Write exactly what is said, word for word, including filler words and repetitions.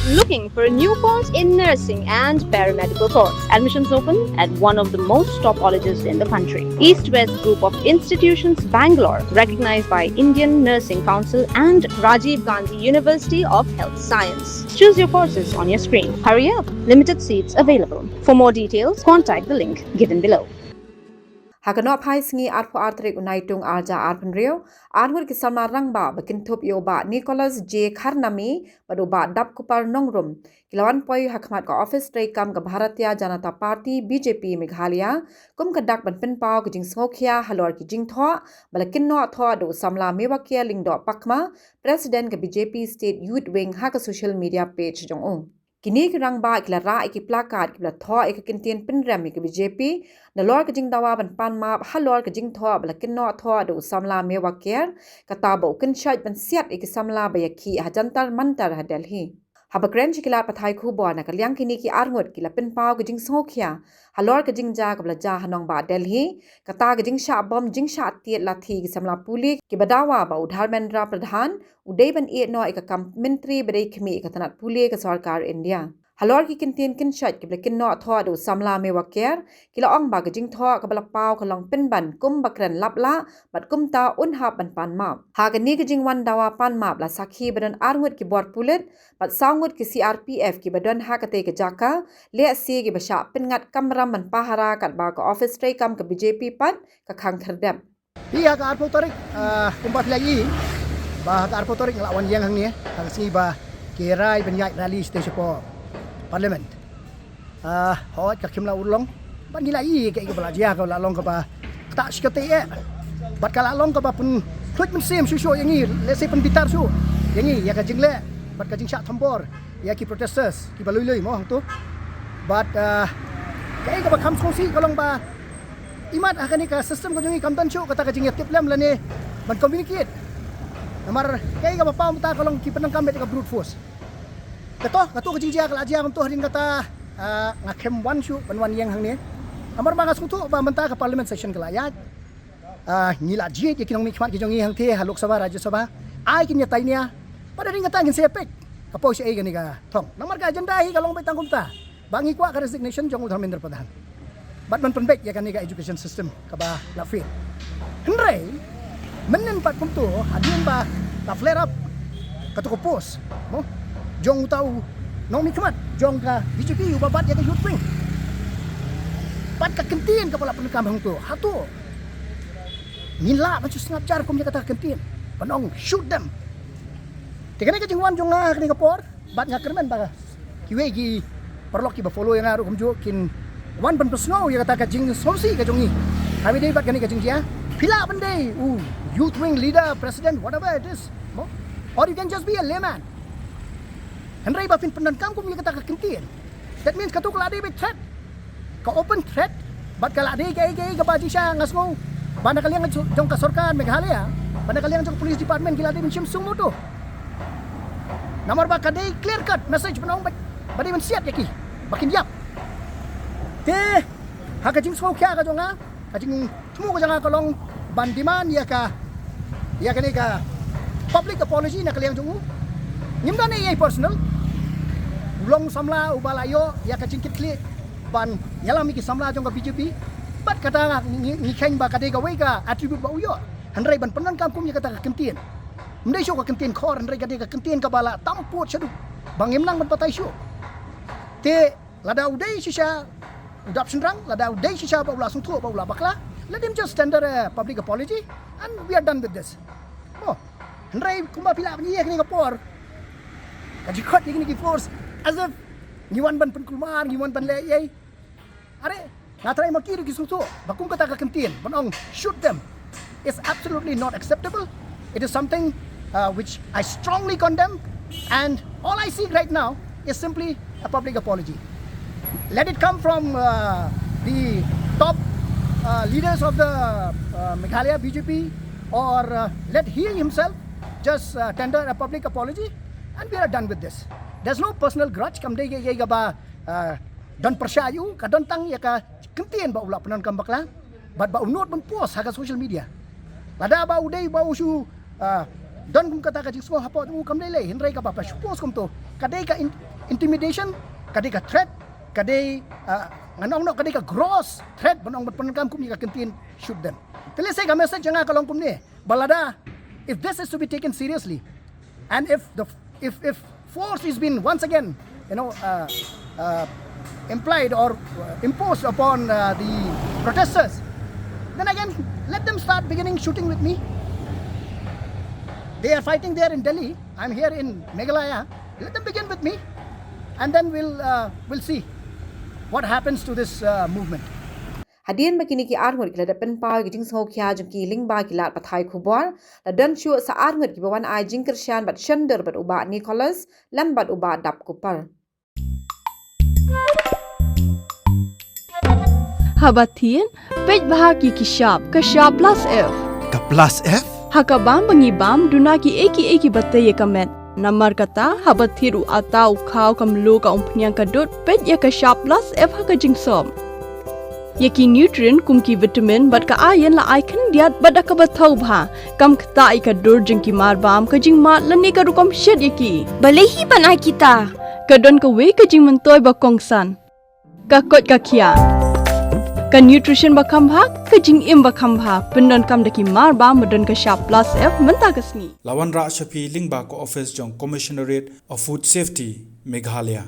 Looking for a new course in nursing and paramedical course? Admissions open at one of the most top colleges in the country. East West Group of Institutions, Bangalore, recognized by Indian Nursing Council and Rajiv Gandhi University of Health Science. Choose your courses on your screen. Hurry up, limited seats available. For more details, contact the link given below. Ha ka nohphai sngi arphew ar tarik u Naitung arhajar arphew hynriew, arngut ki samla rangbah ba kynthup ïa u Bah Nicholas J Kharnami bad u Bah Dapkupar Nongrum ki la wan poi ha khmat ka ophis treikam ka Bharatiya Janata Party, B J P, Meghalaya kum ka dak ban pynpaw ka jingsngewkhia halor ki jingthoh ba la kynnoh thoh da u samla Mewakya Lyngdoh Pakma, President ka B J P State Youth Wing, ha ka social media page jong u. Kine ki rangbah ki la rah ïa ki placard kiba la thoh ïa ka kyntien pynrem ïa ka B J P nalor ka jingdawa ban pan map halor ka jingthoh ba la kynnoh thoh da u samla Mewakya, kata ba u kynshait ban siat ïa ki samla ba ïakhih ha Jantar Mantar ha Delhi. Haba kren sha ki lad pathai khubor na ka liang kine ki arngut ki la pynpaw ka jingsngewkhia halor ka jingjia kaba la jia ha nongbah Delhi, kata ka jingshah bom jingshah tied lathi ki samla pule kiba dawa ba u Dharmendra Pradhan u dei ban ïeh noh ïa ka kam myntri ba dei khmih ïa ka tnat pule ka sorkar India. Halor ki kyntien kynshait kiba la kynnoh thoh da u samla Mewakya, ki la ong ba ka jingthoh kaba la paw ka long pynban kum ba kren laplah bad kumta un hap ban pan map. Ha kane ka jingwan dawa pan map la sakhi ba don arngut ki bor pulit bad saw ngut ki C R P F kiba don ha katei ka jaka, lehse kiba shah pynngat kamram ban pahara katba ka ophis treikam ka B J P pat ka khang khyrdep. Phi ha ka arphew tarik, ah, kumba phi la ïohi ba ha ka arphew tarik nga la wan ïeng hangne ha ka sngi ba ki rai ban ïaid rally sha Parliament. Ah, hooid ka khim la urlong. Bad ngi la ïohi kaei kaba la jia, ka la long kaba ktah shikatdei eh. Bad ka la long kaba pynthut mynsiem shuh shuh ïa ngi, lehse pynbitar shuh ïa ngi ïa ka jingleh bad ka jingshah thombor ïa ki protesters kiba lui lui mo hangto. Bad, ah, kaei kaba kham sngewsih ka long ba imat ha kane ka system ka jong ngi kam don shuh kata ka jingïatiplem lane ban communicate. Namar kaei kaba paw mynta ka long ki pyndonkam beit ka brute force. Kato, kato ka jingjia ka la jia kumto, hadien kata, ah, nga khlem wan shuh ban wan ïeng hangne. Namar ba nga sngewthuh ba mynta ka Parliament session ka la ïaid. Ah, ngi la jied ïa ki nongmihkhmat ki jong ngi hangtei ha Lok Sabha, Rajya Sabha. Ai kin ïatai nia. Bad hadien kata ngin sa ïa peit ka poi shaei kane ka thong. Namar ka agenda hi ka long beit tang kumta ba ngi kwah ka resignation jong u Dharmendra Pradhan bad ban pynbeit ïa kane ka education system kaba la fail. Hynrei mynnin pat kumto, hadien ba la flare up kato ka post mo jong uta u nongmihkhmat jong ka B J P uba bat ïa ka youth wing, bad ka kyntien kaba la pyndonkam hangto, hato ngin lah ban shu sngap jar kum ïa kata ka kyntien ban ong shoot them? Te kane ka jingwan jong nga ha kane ka por, bad nga kyrmen ba kiwei ki paralok kiba follow ïa nga ruh kumjuh kin wan ban pynsngew ïa kata ka jingsngewsih ka jong ngi. Haba ïadei bad kane ka jingjia, phi lah ban dei u youth wing leader, president, whatever it is, mo? Or you can just be a layman. Hynrei ba phin pyndonkam kum ïa kata ka kyntien, that means kato ka la dei beit threat, ka open threat. Bad ka la dei kaei kaei kaba jingshisha nga sngew ba na ka liang jong ka sorkar Meghalaya, ba na ka liang jong ka police department ki la dei ban shim suo motu. Namar ba ka dei clear cut message ban ong ba, ba dei ban siat ïa ki ba kin ïap. Te ha ka jingsngewkhia ka jong nga, ka jingthmu ka jong nga ka long ban demand ïa ka, ïa kane ka public apology na ka liang jong u. Ngim don ei ei personal. U long samla uba la ïoh ïa ka jingkitkhlieh ban ïalam ïa ki samla jong ka B J P. Bad kata ngi, ngi kheiñ ba ka dei kawei ka attribute ba u ïoh. Hynrei ban pyndonkam kum ïa kata ka kyntien, ym dei shuh ka kyntien khor, hynrei ka dei ka kyntien kaba la tam pud shaduh ba ngim nang ban batai shuh. Te lada u dei shisha u dap shynrang, lada u dei shisha ba u la sngewthuh ba u la bakla, let him just tender a public apology and we are done with this. Oh, hynrei kumba phi lah ban ïohi ha kane ka por, ka jingkhot ïa kine ki force as if ngi wan ban pynkulmar, ngi wan ban leh ei ei. Are, nga trai ma ki ruh ki sngewthuh ba kum kata ka kyntien ban ong shoot them is absolutely not acceptable. It is something, uh, which I strongly condemn, and all I seek right now is simply a public apology. Let it come from, uh, the top, uh, leaders of the, uh, Meghalaya B J P, or, uh, let he himself just, uh, tender a public apology, and we are done with this. There's no personal grudge. Kam dei ïa, ïa, ïa kaba, uh, don pyrshah ïa u, ka don tang ïa ka kyntien ba u la pyndonkam bakla bad ba u nud ban post ha ka social media. Lada ba u dei ba u shu, ah, don kum kata ka jingsngew hapoh jong u, kam dei lei, hynrei kaba ba shu post kumto ka dei ka in-, intimidation, ka dei ka threat, ka dei, uh, ngan ong noh ka dei ka gross threat ban ong ban pyndonkam kum ïa ka kyntien shoot them. Te lehse ka message jong nga ka long kumne, ba lada, if this is to be taken seriously, and if the, if, if force is being once again, you know, uh, uh, implied or, uh, imposed upon, uh, the protesters, then again, let them start beginning shooting with me. They are fighting there in Delhi. I'm here in Meghalaya. Let them begin with me, and then we'll, uh, we'll see what happens to this, uh, movement. Hadien ba kine ki arngut ki la dep pynpaw ïa ki jingsngewkhia jong ki lyngba ki lad pathai khubor, la don shuh sa arngut kiba wan ai jingkyrshan bad shondur bad u Bah Nicholas lem bad u Bah Dap Kupar. Haba thied, peit bha ki ki shap, ka shap plus F. Ka plus F? Ha ka bam ba ngi bam, duna kiei kiei kiba tei ïa ka met. Namar kata, haba thied u atta u khaw ka mluh ka umphniang ka dud, peit ïa ka shap plus F ha ka jingsop. Ïa ki nutrient kum ki vitamin bad ka iron la ai khyndiat bad da kaba thaw bha. Kam ktah ïa ka dur jong ki mar bam, ka jingmad lane ka rukom shet ïa ki. Balei hi ban ai kita? Ka don kawei ka jingmyntoi ba kongsan. Ka koit ka khiah. Ka nutrition ba kham bha, ka jingim ba kham bha, pyndonkam da ki mar bam ba don ka shap plus F mynta ka sngi. La wanrah sha phi lyngba ka office jong Commissionerate of Food Safety, Meghalaya.